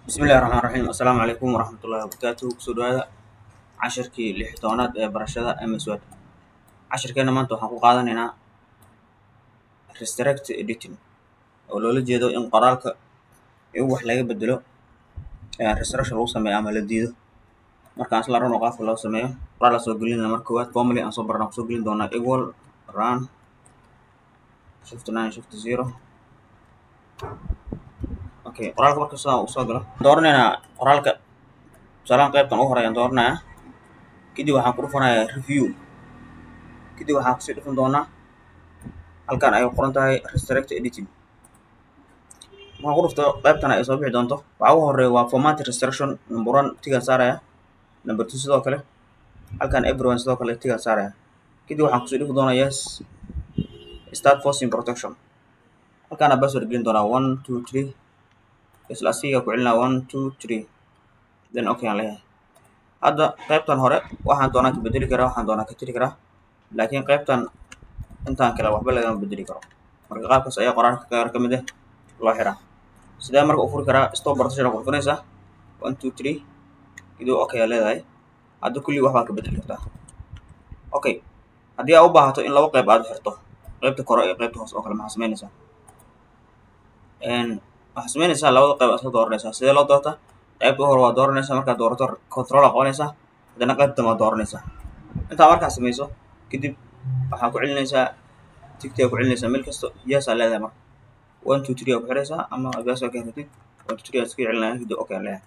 Bismillahi raxmaan raxiim. Assalaamu calaykum waraxmatullaahi wabarakaatuhu. Kusoo dhawaada cashirkii 16aad ee barashada MS Word. Cashirkeena maanta waxaan ku qaadanaynaa restrict editing, oo loola jeedo in qoraalka in wax laga bedelo, restriction lagu sameeyo ama la diido. Markaan isla aragno qaabka loo sameeyo. Qoraal la soo gelinaya marka koowaad, formula aan soo barana kusoo gelin doonaa: equal rand shift nine shift zero. Okay, qoraalka marka sidaa uu soo galo, dooranaynaa qoraalka. Tusaalahan qaybtan ugu horeeyaan dooranayaa. Kadib waxaan ku dhufanayaa review. Kadib waxaan kusii dhufan doonaa halkan ay qoran tahay restrict editing. Markaan ku dhufto, qaybtan ay soo bixi doonto. Waxaa ugu horeeya waa format restriction. Number one tick-gaan saaraya, number two sidoo kale, halkan everyone sidoo kale tick-gaan saaraya. Kadib waxaan kusii dhufi doonaa yes, start forcing protection. Halkaana password gelin doonaa: one two three. Isla asiga ku celinaa: one two three. Then okay aan leeyahay. Hadda qaybtan hore waxaan doonaa ka bedeli karaa, waxaan doonaa ka tiri karaa, laakiin qaybtan intaan kale waxba lagama bedeli karo. Marka qaabkaas ayaa qoraalka qaar ka mid ah loo xiraa. Sidee marka u furi karaa? Stop protection ku dhufanaysaa: one two three. Kadib okay aa leedahay. Hadda kulli wax baa ka bedeli kartaa. Okay, haddii aad u baahato in laba qayb aad xirto, qaybta kore iyo qaybta hoose oo kale, maxaa samaynaysaa? Waxaa samaynaysaa, labada qayb aad isla dooranaysaa. Sidee loo doortaa? Qaybta hore waa dooranaysaa. Markaad doorato, control aa qabanaysaa. Haddana qaybta dambe waad dooranaysaa. Intaa markaa samayso kadib, waxaa ku celinaysaa tick-tiga, ku celinaysaa meel kasto. Yes aa leedahay. Marka one two three aa ku xiraysaa ama password ka rabtid. One two three aa iska celinaya. Kadib okay aan leeyahay.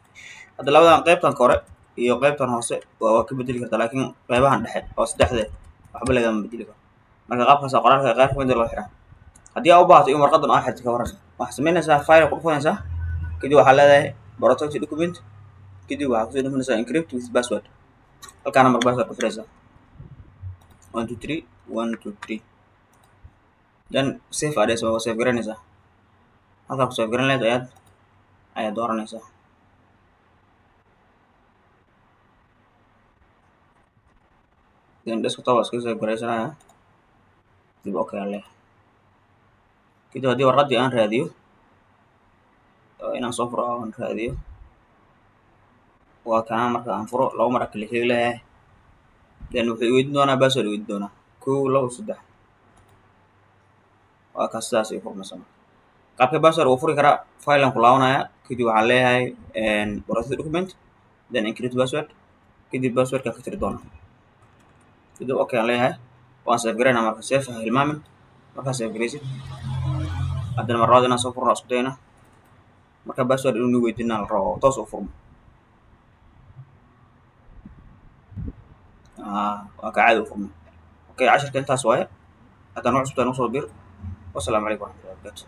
Hadda labadan, qaybtan kore iyo qaybtan hoose, waa ka bedeli kartaa, laakiin qaybahan dhexe oo saddexde waxba lagama bedeli karo. Marka qaabkaasa qoraalka qaar kamid loo xiraa. Haddii aa u baahato in warqadan aa xirto, ka waran? Waxaa samaynaysaa, file ku dhufanaysaa. Kadib waxaa leedahay protect document. Kadib waxaa kusii dhufanaysaa encrypt with password. Halkaana marka password ku xiraysaa: one two three, one two three. Then save aa dhehaysa, waa save garanaysaa. Halkaa ku save garan lahayd ayaad dooranaysaa. Then desktop waa iska save garaysanaya. Kadib okay aan leeyahay. Kadib haddii warqaddii aan raadiyo oo inaan soo furo aan raadiyo, waa kana. Marka aan furo, laba mar click leeyahay. Then wuxuu iweydiin doonaa password, iweydiin doonaa: kow, labo, saddex. Waa kaas, sidaas ay furmaysaa. Qaabka password uu furi karaa, file aan ku laabanaya. Kadib waxaan leeyahay protect document, then encrypt password. Kadib passwordka ka tiri doonaa. Kadib okay aan leeyahay. Waan save garaynaa. Marka save ha hilmaamin. Markaa save garaysid, haddana mar labaad inaan soo furno isku dayna. Marka password inuu ni weydiinaa la rabo oo toos u furmo. Waa ka caadi u furmo. Okay, cashirka intaas waaye. Haddaan cusubtaa, noo soo bir. Wasalaamu calaykum waraxmatullahi wabarakatu.